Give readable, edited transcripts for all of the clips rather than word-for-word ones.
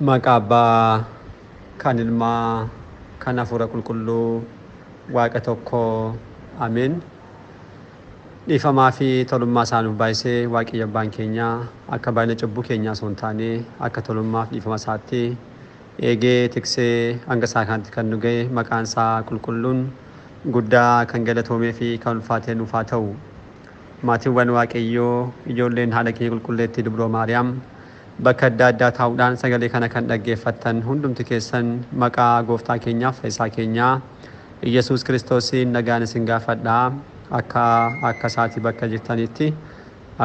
Maqaa Abbaa kan Ilmaa kan Hafuura Qulqulluu Waaqa tokko Ameen. Dhiifamaa fi tolummaa isaa nuuf baay'isee Waaqayyo Abbaan keenya akka baay'ina cubbuu keenyaa osoo hin taane akka tolummaa fi dhiifama isaatti eegee tiksee hanga isaa kanatti kan nu ga'e maqaan isaa qulqulluun guddaa kan galatoomee fi kan ulfaatee nuuf haa ta'u. Maatiiwwan Waaqayyoo ijoolleen haadha keenya qulqulleettii Dubroo Maariyaam bakka adda addaa taa'uudhaan sagalee kana kan dhaggeeffattan hundumti keessan maqaa gooftaa keenyaaf fayyisaa keenyaa Iyyasuus Kiristoosiin nagaan isin gaafadha. Akka akka isaatii bakka jirtanitti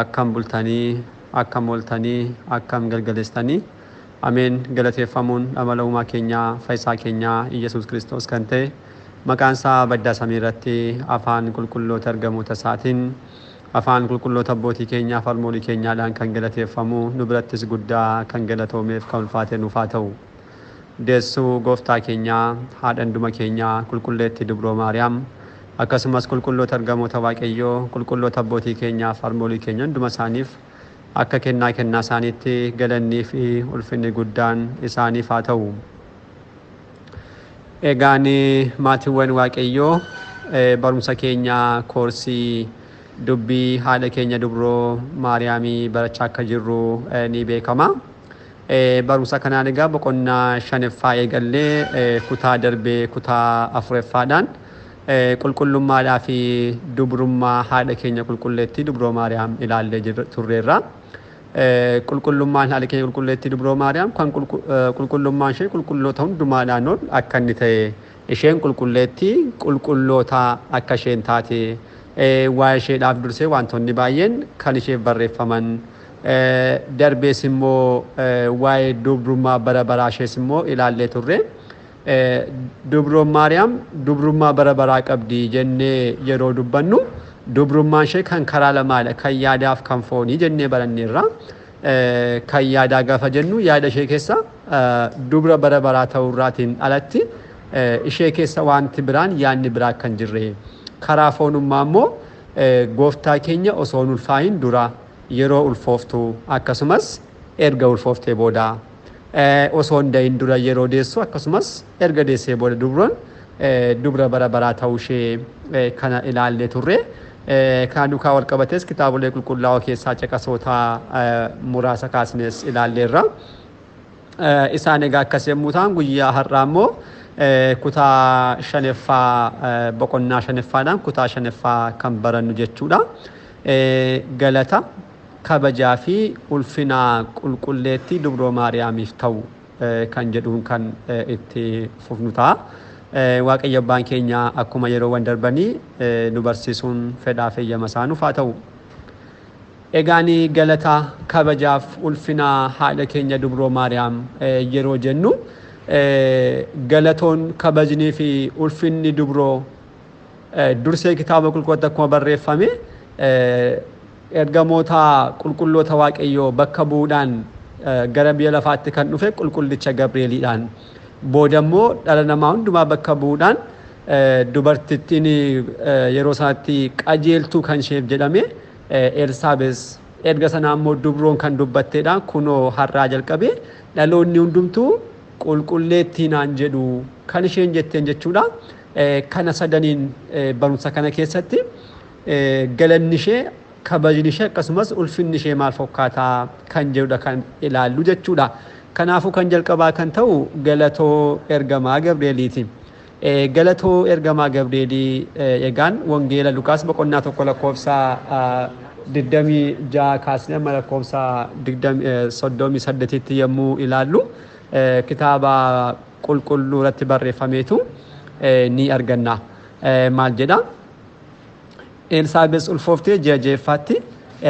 akkam bultanii, akkam ooltanii, akkam galgaleessitanii. Ameen. Galateeffamuun amala uumaa keenyaa fayyisaa keenyaa Iyyasuus Kiristoos kan ta'e maqaan isaa baddaa samii irratti afaan qulqulloota ergamoota isaatiin afaan qulqulloota abbootii keenyaa fi harmoolii keenyaadhaan kan galateeffamu nu birattis guddaa kan galatoomeef kan ulfaate nuuf haa ta'u. Deessuu gooftaa keenyaa haadha hunduma keenyaa qulqulleettii Dubroo Maariyaam akkasumas qulqulloota ergamoota Waaqayyoo qulqulloota abbootii keenyaa fi harmoolii keenya hunduma isaaniif akka kennaa kennaa isaaniitti galannii fi ulfinni guddaan isaaniif haa ta'u. Egaan maatiiwwan Waaqayyoo barumsa keenya koorsii dubbii haadha keenya Dubroo Maariyaamii barachaa akka jirru ni beekama. Barumsa kanaan egaa boqonnaa shanaffaa eegallee kutaa darbee kutaa afuraffaadhaan qulqullummaadhaa fi dubrummaa haadha keenya qulqulleettii Dubroo Maariyaam ilaallee turreerra. Qulqullummaan haadha keenya qulqulleettii Dubroo Maariyaam kan qulqullummaan ishee qulqulloota hundumaadhaan ol akka inni ta'e isheen qulqulleettii qulqulloota akka isheen taate waa'ee isheedhaaf dursee wantoonni baay'een kan isheef barreeffaman darbees immoo waa'ee dubrummaa bara baraa ishees immoo ilaallee turre. Dubroon Maariyaam dubrummaa bara baraa qabdi jennee yeroo dubbannu dubrummaan ishee kan karaa lamaadha, kan yaadaaf kan foonii jennee baranneerra. Kan yaadaa gaafa jennu yaada ishee keessa dubra bara baraa ta'uurraatiin alatti ishee keessa wanti biraan yaadni biraa kan jirre. Karaa foonummaa immoo gooftaa keenya osoo hin ulfaayin dura yeroo ulfooftu akkasumas erga ulfooftee booda osoo hin dahin dura yeroo deessu akkasumas erga deessee booda dubroon dubra bara baraa ta'uu ishee kana ilaallee turre. Kana duukaa wal qabates kitaabolee qulqullaa'oo keessaa caqasoota muraasa kaasnes ilaalleerra. Isaan egaa akkas yommuu ta'an guyyaa har'aa immoo kutaa shanaffaa boqonnaa shanaffaadhaan kutaa shanaffaa kan barannu jechuudha. Galata kabajaa fi ulfina qulqulleettii Dubroo Maariyaamiif ta'u kan jedhuun kan itti fufnu ta'a. Waaqayyo Abbaan keenya akkuma yeroowwan darbanii nu barsiisuun fedhaa fi eeyyama isaa nuuf haa ta'u. Egaan galata kabajaaf ulfina haadha keenya Dubroo Maariyaam yeroo jennu galatoon kabajnii fi ulfinni dubroo dursee kitaaba qulqulluutti akkuma barreeffame ergamoota qulqulloota Waaqayyoo bakka bu'uudhaan gara biyya lafaatti kan dhufe qulqullicha Gabri'eeliidhaan. Booda immoo dhala namaa hundumaa bakka bu'uudhaan dubartittiin yeroo sanatti qajeeltuu kan isheef jedhame Elsaabees erga sanaa immoo dubroon kan dubbatteedha. Kunoo har'aa jalqabe dhaloonni hundumtuu qulqulleettii naan jedhu kan isheen jetteen jechuudha. Kana sadaniin barumsa kana keessatti galanni ishee kabajni ishee akkasumas ulfinni ishee maal fakkaataa kan jedhudha kan ilaallu jechuudha. Kanaafuu kan jalqabaa kan ta'u galatoo ergamaa Gabri'eeliiti. Galatoo ergamaa Gabri'eelii egaan wangeela Lukaas boqonnaa 1 lakkoofsa 26 kaasnee amma lakkoofsa 38tti yommuu ilaallu kitaaba qulqulluu irratti barreeffameetu ni arganna. Maal jedha? Elsaabex ulfooftee ji'a ja'affaatti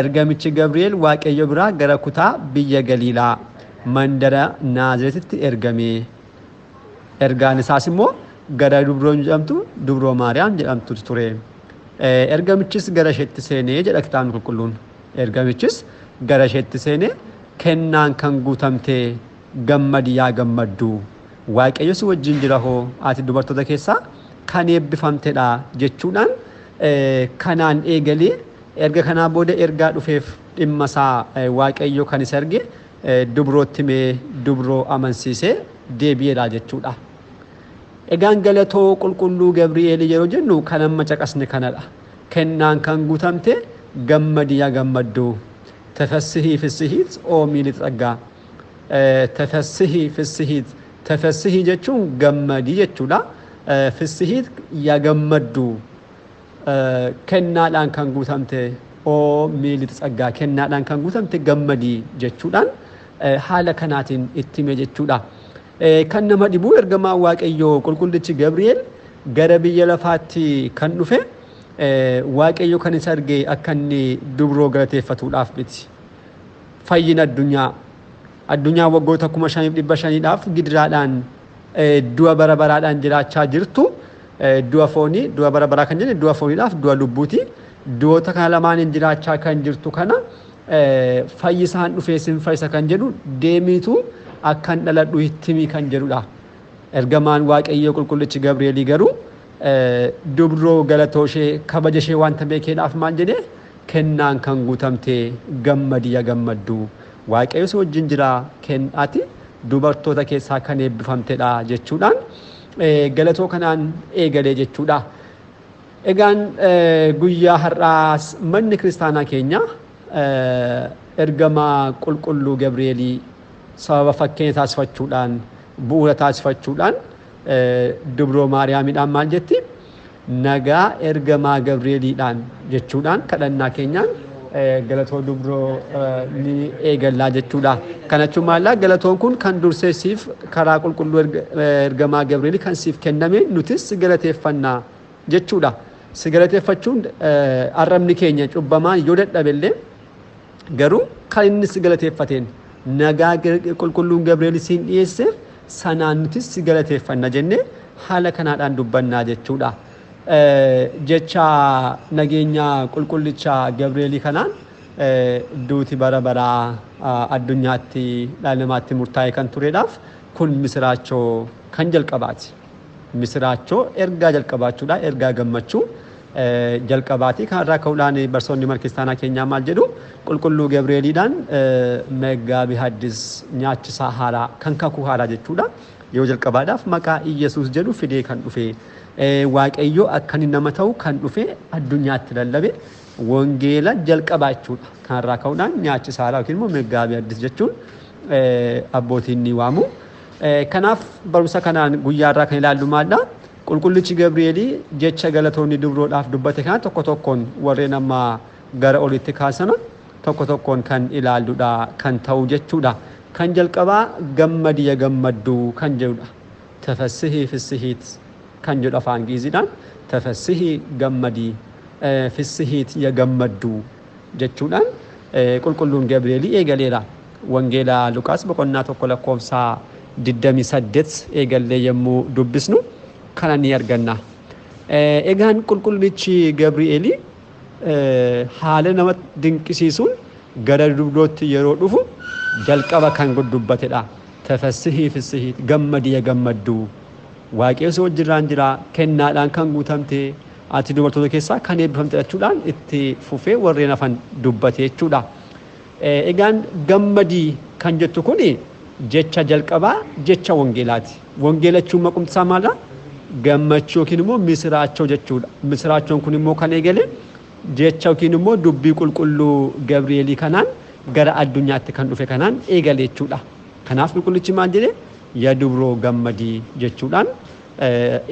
ergamichi Gabri'eel Waaqayyo biraa gara kutaa biyya Galiilaa mandara Naazreetitti ergame. Ergaan isaas immoo gara Dubroon jedhamtu Dubroo Maariyaam jedhamtu ture. Ergamichis gara isheetti seenee jedha kitaabni qulqulluun. Ergamichis gara isheetti seenee kennaan kan guutamte gammadi yaa gammaddu. Waaqayyo si wajjin jira hoo ati dubartoota keessaa kan eebbifamtedha jechuudhaan kanaan eegalee erga kanaa booda ergaa dhufeef dhimma isaa Waaqayyo kan isa erge dubrootti himee dubroo amansiisee deebi'eedha jechuudha. Egaan galatoo qulqulluu Gabri'eelii yeroo jennu kan amma caqasne kanadha. Kennaan kan guutamte gammadi yaa gammadduu. Tefessihii fissihiit oomii lixaggaa. Tefessihii fissihiit. Tefessihii jechuun gammadii jechuudha. Fissihiit yaa gammadduu. Kennaadhaan kan guutamte oomii lixaggaa. Kennaadhaan kan guutamte gammadii jechuudhaan haala kanaatiin itti hime jechuudha. Kan nama dhibu ergamaan Waaqayyoo qulqullichi Gabri'eel gara biyya lafaatti kan dhufe Waaqayyo kan isa arge akka inni dubroo galateeffatuudhaaf miti. Fayyina addunyaa. Addunyaa waggoota 5500dhaaf gidiraadhaan du'a bara baraadhaan jiraachaa jirtu du'a foonii, du'a bara baraa kan jenne du'a fooniidhaaf du'a lubbuuti. Du'oota kana lamaaniin jiraachaa kan jirtu kana fayyisaan dhufee sin fayyisa kan jedhu deemiitu akkan dhaladhu itti himi kan jedhudha. Ergamaan Waaqayyoo qulqullichi Gabri'eelii garuu dubroo galatoo ishee kabaja ishee wanta beekeedhaaf maal jedhee kennaan kan guutamte gammadi yaa gammaddu. Waaqayyo si wajjin jira ati dubartoota keessaa kan eebbifamtedha jechuudhaan galatoo kanaan eegalee jechuudha. Egaan guyyaa har'aas manni kiristaanaa keenya ergamaa qulqulluu Gabri'eelii sababa fakkeenya taasifachuudhaan bu'uura taasifachuudhaan dubroo Maariyaamiidhaan maal jetti? Nagaa ergamaa Gabri'eeliidhaan jechuudhaan kadhannaa keenyaan galatoo dubroo ni eegallaa jechuudha. Kana jechuun maallaa galatoon kun kan dursee siif karaa qulqulluu ergamaa Gabri'eelii kan siif kenname nutis si galateeffannaa jechuudha. Si galateeffachuun arrabni keenya cubbamaan yoo dadhabellee garuu kan inni si galateeffateen nagaa qulqulluun Gabri'eel siin dhiyeesseef sanaan nutis si galateeffanna jennee haala kanaadhaan dubbannaa jechuudha. Jecha nageenya qulqullicha Gabri'eelii kanaan duuti bara baraa addunyaatti dhala namaatti murtaa'e kan turedhaaf kun misiraachoo kan jalqabaati. Misiraachoo ergaa jalqabaachuudha, ergaa gammachuu jalqabaati. Kanarraa ka'uudhaan barsoonni mana kiristaanaa keenyaa maal jedhu qulqulluu Gabri'eeliidhaan Meggaabi Haddis nyaachisaa haaraa kan kakuu haaraa jechuudha. Yeroo jalqabaadhaaf maqaa Iyyasuus jedhu fidee kan dhufe Waaqayyo akka inni nama ta'u kan dhufe addunyaatti lallabe wangeela jalqabaa jechuudha. Kanarraa ka'uudhaan nyaachisaa haaraa yookiin immoo Meggaabi Haddis jechuun abbootiin ni waamu. Kanaaf barumsa kanaan guyyaa irraa kan ilaallu maalidha? Qulqullichi Gabri'eelii jecha galatoonni dubroodhaaf dubbate kana tokko tokkoon warreen amma gara olitti kaasana tokko tokkoon kan ilaalludha kan ta'u jechuudha. Kan jalqabaa gammadi ya gammadduu kan jedhudha. Tefessihii fissihiit kan jedhu afaan Gi'iziidhaan tefessihii gammadii fissihiit ya gammadduu jechuudhaan qulqulluun Gabri'eelii eegaleera. Wangeela Luqaas boqonnaa 1 lakkoofsa 28 eegallee yommuu dubbisnu kana ni arganna. Egaan qulqullichi Gabri'eelii haala nama dinqisiisuun gara dubrootti yeroo dhufu jalqaba kan dubbatedha. Tefessihii fissihiit gammadi ya gammadduu. Waaqayyo si wajjirraan jira kennaadhaan kan guutamte ati dubartoota keessaa kan eebbifamte jechuudhaan itti fufee warreen hafan dubbate jechuudha. Egaan gammadii kan jettu kuni jecha jalqabaa jecha wangeelaati. Wangeela jechuun maqumti isaa maalidha? Gammachuu yookiin immoo misiraachoo jechuudha. Misiraachoon kun immoo kan eegale jecha yookiin immoo dubbii qulqulluu Gabri'eelii kanaan gara addunyaatti kan dhufe kanaan eegale jechuudha. Kanaaf qulqullichi maal jedhee? Ya dubroo gammadii jechuudhaan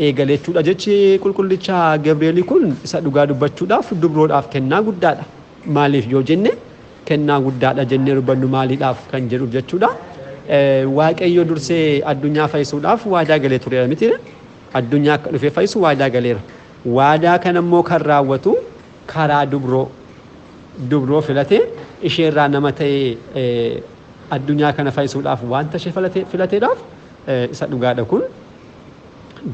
eegale jechuudha. Jechi qulqullicha Gabri'eelii kun isa dhugaa dubbachuudhaaf dubroodhaaf kennaa guddaadha. Maaliif yoo jenne kennaa guddaadha jennee dubbannu maaliidhaaf kan jedhuuf jechuudha. Waaqayyo dursee addunyaa fayyisuudhaaf waadaa galee tureera miti. Addunyaa akka dhufee fayyisu waadaa galeera. Waadaa kana immoo kan raawwatu karaa dubroo dubroo filatee isheerraa nama ta'ee addunyaa kana fayyisuudhaaf wanta ishee filateedhaaf isa dhugaadha kun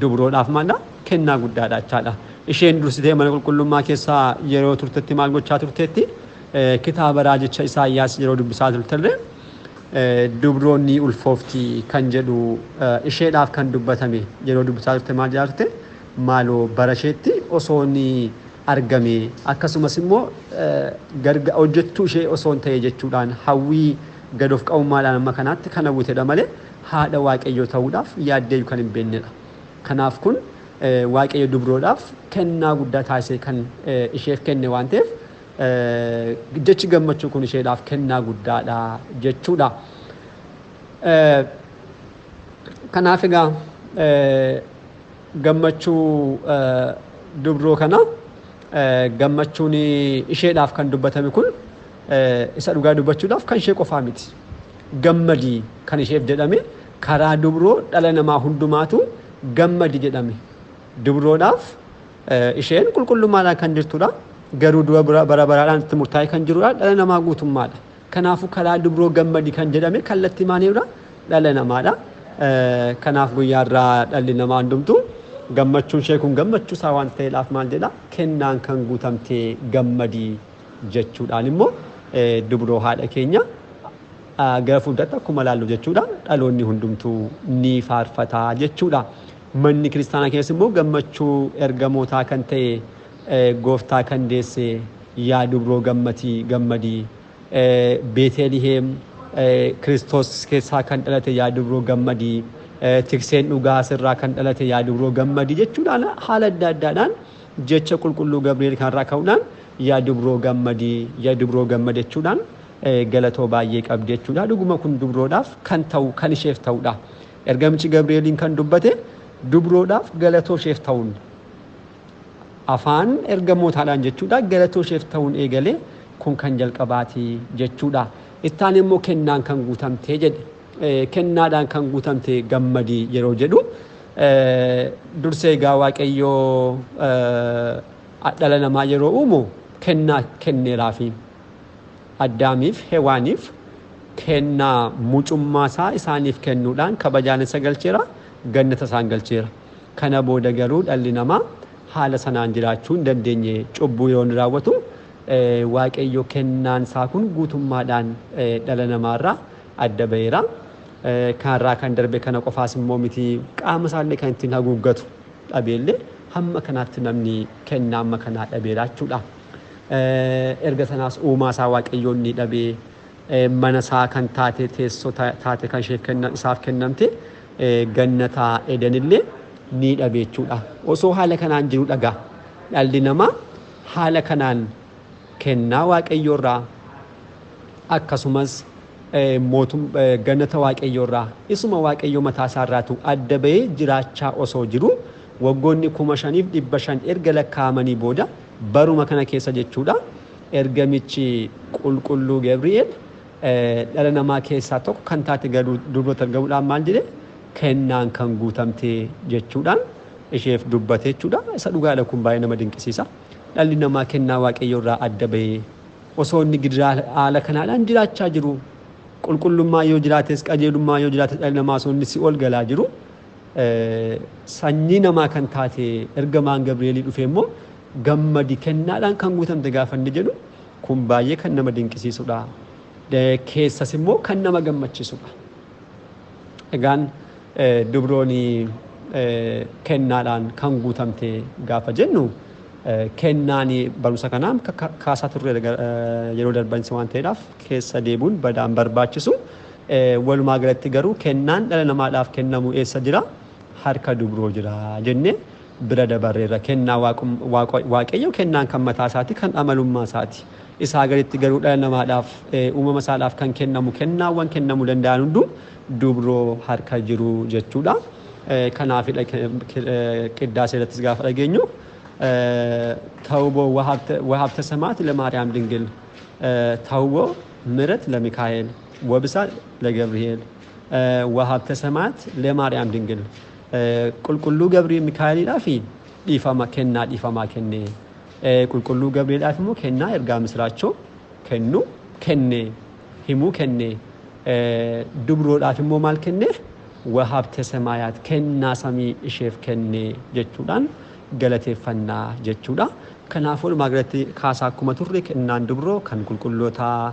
dubroodhaaf maalla kennaa guddaadha jechaadha. Isheen dursitee mana qulqullummaa keessaa yeroo turtetti maal gochaa turteetti kitaaba raajicha Isaayyaas yeroo dubbisaa turtellee dubroon ni ulfoofti kan jedhu isheedhaaf kan dubbatame yeroo dubbisaa turte maal jedhaa turte maaloo bara isheetti osoo ni argame akkasumas immoo hojjettuu ishee osoo hin ta'e jechuudhaan hawwii Gad of qabummaadhaan amma kanaatti kana buutedha malee haadha Waaqayyoo ta'uudhaaf yaaddee kan hin beeknedha. Kanaaf kun Waaqayyo dubroodhaaf kennaa guddaa taasisee kan isheef kenne waan ta'eef jechi gammachuu kun isheedhaaf kennaa guddaadha jechuudha. Kanaaf egaa gammachuu dubroo kana, gammachuun isheedhaaf kan dubbatame kun, isa dhugaa dubbachuudhaaf kan ishee qofaa miti. Gammadii kan isheef jedhame karaa dubroo dhala namaa hundumaatu gammadi jedhame. Dubroodhaaf isheen qulqullummaadhaan kan jirtudha. Garuu du'a bara baraadhaan itti murtaa'e kan jirudha. Dhala namaa guutummaadha. Kanaafuu karaa dubroo gammadi kan jedhame kallattii maaliidha? Dhala namaadha. Kanaaf guyyaarraa dhalli namaa hundumtuu gammachuun ishee kun gammachuu isaa waan ta'eedhaaf maal jedha? Kennaan kan guutamtee gammadii jechuudhaan immoo dubroo haadha keenya gara fuulduratti akkuma ilaallu jechuudha. Dhaloonni hundumtuu ni faarfataa jechuudha. Manni kiristaanaa keessa immoo gammachuu ergamootaa kan ta'e gooftaa kan deesse yaa dubroo gammatii gammadii, Beeteliheem Kiristoos keessaa kan dhalate yaa dubroo gammadii, tikseen dhugaa sirraa kan dhalate yaa dubroo gammadii jechuudhaan haala adda addaadhaan jecha qulqulluu Gabri'eel kanarraa ka'uudhaan yaa dubroo gammadii, yaa dubroo gammadi jechuudhaan galatoo baay'ee qabdi jechuudha. Dhuguma kun dubroodhaaf kan ta'u, kan isheef ta'udha. Ergamichi Gabri'eeliin kan dubbate dubroodhaaf galatoo isheef ta'uun afaan ergamootaadhaan jechuudha, galatoo isheef ta'uun eegalee kun kan jalqabaati jechuudha. Ittaan immoo kennaan kan guutamtee jedhe. Kennaadhaan kan guutamte gammadii yeroo jedhu, dursee egaa Waaqayyoo dhala namaa yeroo uumu kennaa kenneeraafi. Addaamiif Hewaaniif kennaa mucummaa isaa isaaniif kennuudhaan kabajaan isa galcheera, gannata isaan galcheera. Kana booda garuu dhalli namaa haala sanaan jiraachuu hin dandeenye. Cubbuu yeroo inni raawwatu Waaqayyo kennaan isaa kun guutummaadhaan dhala namaarraa adda ba'eera. Kanarraa kan darbe kana qofaas immoo miti, qaama isaallee kan ittiin haguuggatu dhabeellee hamma kanaatti namni kennaa amma kanaa dhabeera jechuudha. Erga sanaas uumaa isaa Waaqayyoon ni dhabee, mana isaa kan taate, teessoo taate kan isheef isaaf kennamte gannata Edenillee ni dhabe jechuudha. Osoo haala kanaan jiru dhagaa dhalli namaa haala kanaan kennaa Waaqayyoorraa akkasumas gannata Waaqayyoorraa, isuma Waaqayyoo mataa isaarraatu adda bahee jiraachaa osoo jiru, waggoonni 5,500 erga lakkaa'amanii booda baruma kana keessa jechuudha, ergamichi qulqulluu Gabri'eel dhala namaa keessaa tokko kan taate dubroota argamuudhaan maal jedhe? Kennaan kan guutamte jechuudhaan isheef dubbate jechuudha. Isa dhugaadha, kun baay'ee nama dinqisiisa. Dhalli namaa kennaa Waaqayyoo irraa adda bahee osoo inni gidiraa haala kanaadhaan jiraachaa jiru, qulqullummaa yoo jiraates, qajeelummaa yoo jiraates, dhalli namaa osoo inni si'ool galaa jiru, sanyii namaa kan taate ergamaan Gabri'eelii dhufee immoo gammadi, kennaadhaan kan guutamte gaafa inni jedhu, kun baay'ee kan nama dinqisiisudha. Keessas immoo kan nama gammachiisudha. Egaan dubroon kennaadhaan kan guutamte gaafa jennu, kennaan barumsa kanaa kaasaa turre yeroo darbansi waan ta'eedhaaf keessa deebuun badaan barbaachisu. Walumaa galatti garuu kennaan dhala namaadhaaf kennamu eessa jira? Harka dubroo jira jennee bira dabarreerra. Kennaa Waaqayyo kennaan kan mataa isaati, kan amalummaa isaati. Isaa gaditti garuu dhala namaadhaaf, uumama isaadhaaf kan kennamu, kennaawwan kennamuu danda'an hunduu dubroo harka jiru jechuudha. Kanaafidha qiddaasee irrattis gaafa dhageenyu ተውቦ ወሀብተ ሰማዕት ለማርያም ድንግል፣ ተውቦ ምሕረት ለሚካኤል ወብሳል ለገብርኤል ወሀብተ ሰማዕት ለማርያም ድንግል, qulqulluu Gabriel Mikaa'eliidhaa fi dhiifama, kennaa dhiifamaa kenne, qulqulluu Gabri'eelidhaaf immoo kennaa ergaa misiraachoo kennu kenne, himuu kenne, dubroodhaaf immoo maal kenne? ወሀብተ ሰማያት, kennaa samii isheef kenne jechuudhaan galateeffannaa jechuudha. Kanaaf walumaa galatti kaasaa akkuma turre kennaan dubroo kan qulqullootaa,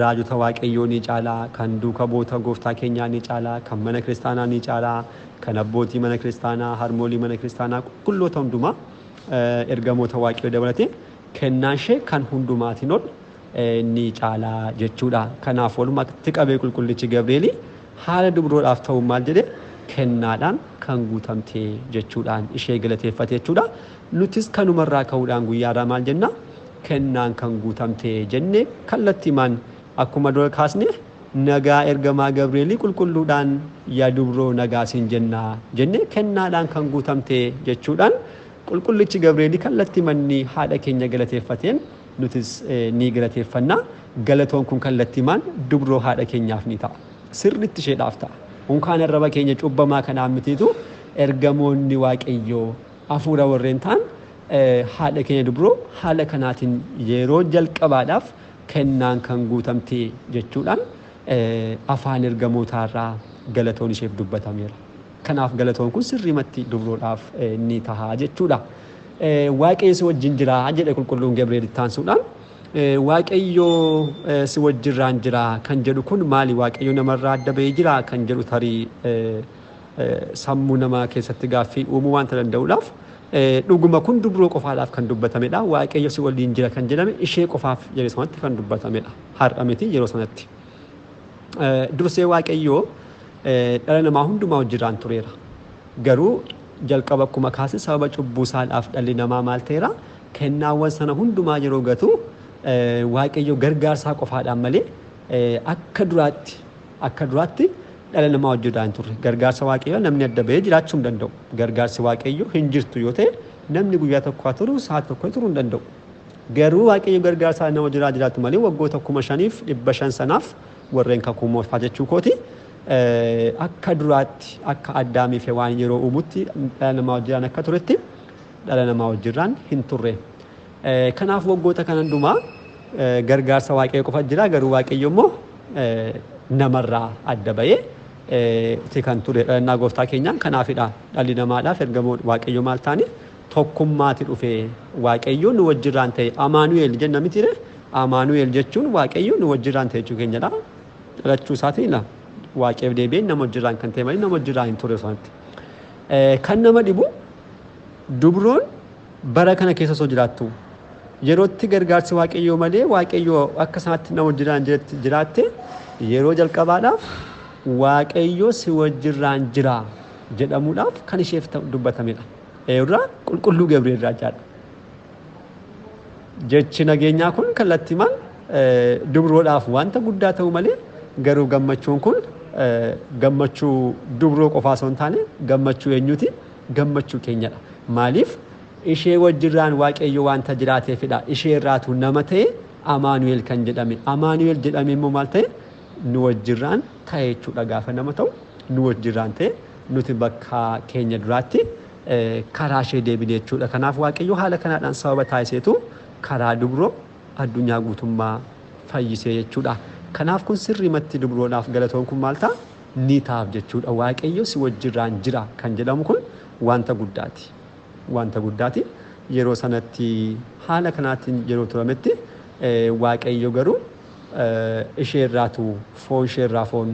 raajota Waaqayyoo ni caalaa, kan duuka bu'oota gooftaa keenyaa ni caalaa, kan mana kiristaanaa ni caalaa, kan abbootii mana kiristaanaa, harmoolii mana kiristaanaa, qulqulloota hundumaa, ergamoota Waaqayyoo dabalatee kennaan ishee kan hundumaatiin ol ni caalaa jechuudha. Kanaaf walumatti qabee qulqullichi Gabri'eeli haala dubroodhaaf ta'u maal jedhe? Kennaadhaan kan guutamte jechuudhaan ishee galateeffate jechuudha. Nutis kanumarraa ka'uudhaan guyyaarraa maal jenna? Kennaan kan guutamte jenne kallattiimaan akkuma dura kaasne nagaa ergamaa Gabri'eelii qulqulluudhaan yaa dubroo nagaa siin jenna jenne kennaadhaan kan guutamte jechuudhaan qulqullichi Gabri'eelii kallattii manni haadha keenya galateeffateen nutis ni galateeffanna. Galatoon kun kallattiimaan dubroo haadha keenyaaf ni ta'a. Sirriitti isheedhaaf ta'a. Unkaan arraba keenya cubbamaa kanaan mitiitu ergamoonni Waaqayyoo hafuura warreen ta'an haadha keenya dubroo haala kanaatiin yeroo jalqabaadhaaf kennaan kan guutamte jechuudhaan afaan ergamootaarraa galatoon isheef dubbatameera. Kanaaf galatoon kun sirriimatti dubroodhaaf ni ta'a jechuudha. Waaqayyo si wajjin jira jedhe qulqulluun Gabri'eel itti aansuudhaan. Waaqayyo si wajjirraan jira kan jedhu kun maali? Waaqayyo namarraa adda bahee jira kan jedhu tarii sammuu namaa keessatti gaaffii uumuu waanta danda'uudhaaf dhuguma kun dubroo qofaadhaaf kan dubbatamedha. Waaqayyo si waliin jira kan jedhame ishee qofaaf yeroo sanatti kan dubbatamedha. Har'a miti, yeroo sanatti. Dursee Waaqayyo dhala namaa hundumaa wajjirraan tureera. Garuu jalqaba akkuma kaase sababa cubbuu isaadhaaf dhalli namaa maal ta'eera? Kennaawwan sana hundumaa yeroo gatu Waaqayyo gargaarsaa qofaadhaan malee akka duraatti dhala namaa wajjirraa hin turre. Gargaarsa Waaqayyoo namni adda bahee jiraachuu hin danda'u. Gargaarsi Waaqayyoo hin jirtu yoo ta'e namni guyyaa tokko haa turu, sa'a tokko turuu hin danda'u. Garuu Waaqayyo gargaarsaa nama jiraa jiraatu malee waggoota 5500 sanaaf warreen kakuu moofaa jechuu kooti. Akka duraatti akka Addaamii fi waan yeroo uumutti dhala namaa wajjiraan akka turetti dhala namaa wajjirraan hin turre. Kanaaf waggoota kan hundumaa gargaarsa Waaqayyo qofa jira, garuu Waaqayyo immoo namarraa adda bahee ti kan ture dhalannaa gooftaa keenyaan. Kanaafidha dhalli namaadhaaf ergamoo Waaqayyo maal ta'ani tokkummaati dhufe, Waaqayyo nu wajjirraan ta'e, Amaanu'eel jenna mitire? Amaanu'eel jechuun Waaqayyo nu wajjirraan ta'e jechuu keenyadha. Dhalachuu isaatiin Waaqayyoof deebi'ee nama wajjirraan kan ta'e malee nama wajjirraan hin ture sanatti. Kan nama dhibu dubroon bara kana keessa osoo jiraattu yerootti gargaarsi Waaqayyoo malee Waaqayyoo akka sanatti nama wajjirraan jiraatte yeroo jalqabaadhaaf Waaqayyo si wajjirraan jira jedhamuudhaaf kan isheef dubbatamedha. Eenyurraa? Qulqulluu Gabri'eel irraa jechaadha. Jechi nageenyaa kun kallattiimaan dubroodhaaf wanta guddaa ta'u malee garuu gammachuun kun gammachuu dubroo qofaa osoo hin taane gammachuu eenyuti? Gammachuu keenyadha. Maaliif? Ishee wajjirraan Waaqayyo wanta jiraateefidha. Ishee irraatu nama ta'e Amaanu'eel kan jedhame. Amaanu'eel jedhame immoo maal ta'e? Nu wajjirraan ta'e jechuudha. Gaafa nama ta'u nu wajjirraan ta'e, nuti bakka keenya duraatti karaa ishee deebine jechuudha. Kanaaf Waaqayyo haala kanaadhaan sababa taasiseetu karaa dubroo addunyaa guutummaa fayyisee jechuudha. Kanaaf kun sirriimatti dubroodhaaf galatoon kun maal ta'a? Ni ta'aaf jechuudha. Waaqayyo si wajjirraan jira kan jedhamu kun wanta guddaati. Wanta guddaati. Yeroo sanatti haala kanaatiin yeroo turametti Waaqayyo garuu isheerraatu foon isheerraa foon,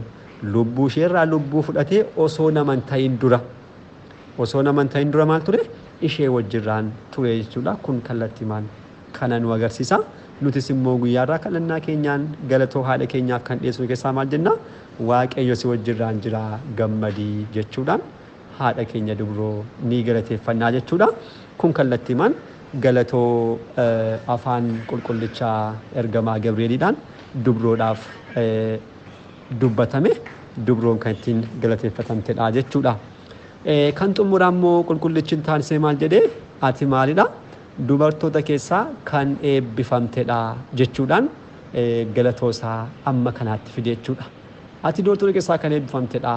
lubbuu isheerraa lubbuu fudhatee osoo nama hin ta'in dura maal ture? Ishee wajjirraan ture jechuudha. Kun kallattii maal kana nu agarsiisa. Nutis immoo guyyaarraa kadhannaa keenyaan galatoo haadha keenyaaf kan dhiyeessinu keessaa maal jenna? Waaqayyo si wajjirraan jira, gammadii jechuudhaan haadha keenya dubroo ni galateeffannaa jechuudha. Kun kallattiimaan galatoo afaan qulqullichaa ergamaa Gabri'eeliidhaan dubroodhaaf dubbatame, dubroon kan ittiin galateeffatamtedha jechuudha. Kan xumuraa immoo qulqullichi hin taansee maal jedhee? Ati maalidha? Dubartoota keessaa kan eebbifamtedha jechuudhaan galatoosaa amma kanaatti fide jechuudha. Ati dubartoota keessaa kan eebbifamtedha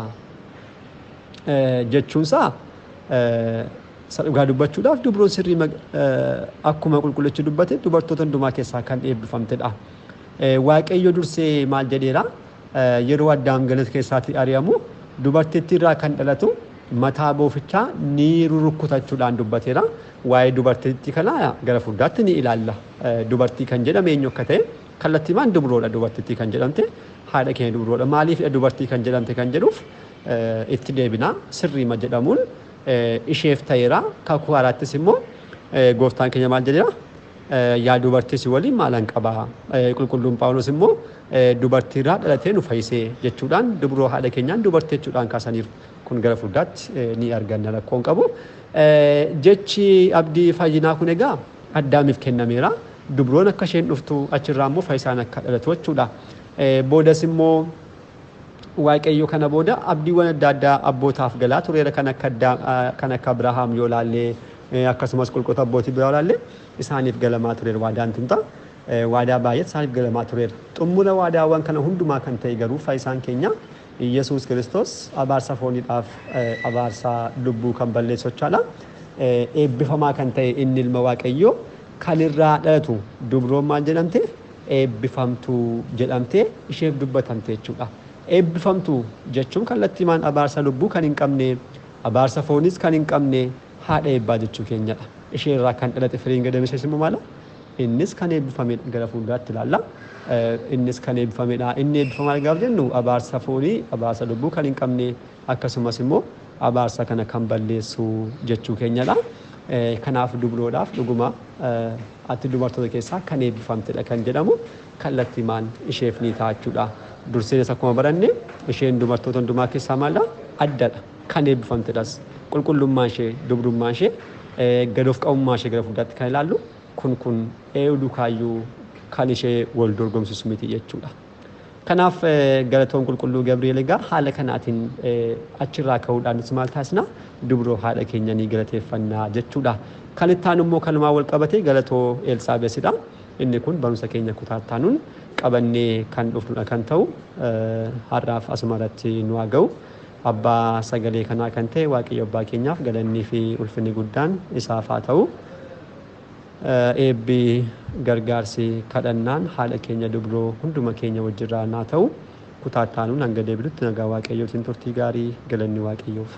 jechuunsaa isa dhugaa dubbachuudhaaf dubroon sirrii akkuma qulqullichi dubbate dubartoota hundumaa keessaa kan eebbifamtedha. Waaqayyo dursee maal jedheera? Yeroo Addaam galata keessaatti ari'amu dubartittii irraa kan dhalatu mataa boofichaa ni rurukkutachuudhaan dubbateera. Waa'ee dubartittii kanaa gara fuulduraatti ni ilaalla. Dubartii kan jedhame eenyu akka ta'e kallattiimaan dubroodha, dubartittii kan jedhamte haadha keenya dubroodha. Maaliifidha dubartii kan jedhamte kan jedhuuf itti deebina, sirriima jedhamuun isheef ta'eera. Kakuu haaraattis immoo gooftaan keenya maal jedheera? Yaa dubartii si waliin maalan qabaa? Qulqulluun Phaawulos immoo dubartiirraa dhalatee nu fayyisee jechuudhaan dubroo haadha keenyaan dubartii jechuudhaan kaasaniiru. Kun gara fuulduraatti ni arganna rakkoon qabu. Jechi abdii fayyinaa kun egaa Addaamiif kennameera. Dubroon akka isheen dhuftu achirraa immoo fayyisaan akka dhalatu jechuudha. Boodas immoo Waaqayyo kana booda abdiiwwan adda addaa abbootaaf galaa tureera kan akka kan akka Abrahaam yoo laallee akkasumas qulqulloota abbootii biraa yoo laalle isaaniif galamaa tureera waadaan tun ta'a. Waadaa baay'eetu isaaniif galamaa tureera. Xummura waadaawwan kana hundumaa kan ta'e garuu fayyisaan keenya Yesuus Kiristoos abaarsa fooniidhaaf abaarsa lubbuu kan balleessu jechaadha. Eebbifamaa kan ta'e inni ilma Waaqayyoo kan irraa dhalatu dubroon maal jedhamte? Eebbifamtuu jedhamtee isheef dubbatamte jechuudha. Eebbifamtuu jechuun kallattiimaan abaarsa lubbuu kan hin qabne, abaarsa fooniis kan hin qabne haadha eebbaa jechuu keenyadha. Ishee irraa kan dhalate firiin gadameessas immoo maala? Innis kan eebbifamedha. Gara fuulduraatti ilaalla. Innis kan eebbifamedha. Inni eebbifamaa gaafa jennu abaarsa foonii, abaarsa lubbuu kan hin qabne akkasumas immoo abaarsa kana kan balleessu jechuu keenyadha. Kanaaf dubroodhaaf dhuguma ati dubartoota keessaa kan eebbifamtedha kan jedhamu kallattiimaan isheef ni ta'a jechuudha. Durseenis akkuma baranne isheen dubartoota hundumaa keessaa maalidha? Addadha. Kan eebbifamtedhas. Qulqullummaan ishee, dubrummaan ishee, gad of qabummaa ishee gara fuulduraatti kan ilaallu kun kun eenyu dukaayyuu kan ishee wal dorgomsisu miti jechuudha. Kanaaf galatoon qulqulluu Gabri'eel egaa haala kanaatiin achirraa ka'uudhaan nuti maal taasisna? Dubroo haadha keenya ni galateeffanna jechuudha. Kan itti aanu immoo kanumaan wal qabatee galatoo Elsaabeesidha. Inni kun barumsa keenya kutaa itti aanuun qabannee kan dhufnudha kan ta'u har'aaf asuma irratti nu haa ga'u. Abbaa sagalee kanaa kan ta'e Waaqayyo abbaa keenyaaf galannii fi ulfinni guddaan isaaf haa ta'u. Eebbi, gargaarsi, kadhannaan haadha keenya dubroo hunduma keenya wajjirraan haa ta'u. Kutaa itti aanuun hanga deebinutti nagaa Waaqayyootiin turtii gaarii, galanni Waaqayyoof.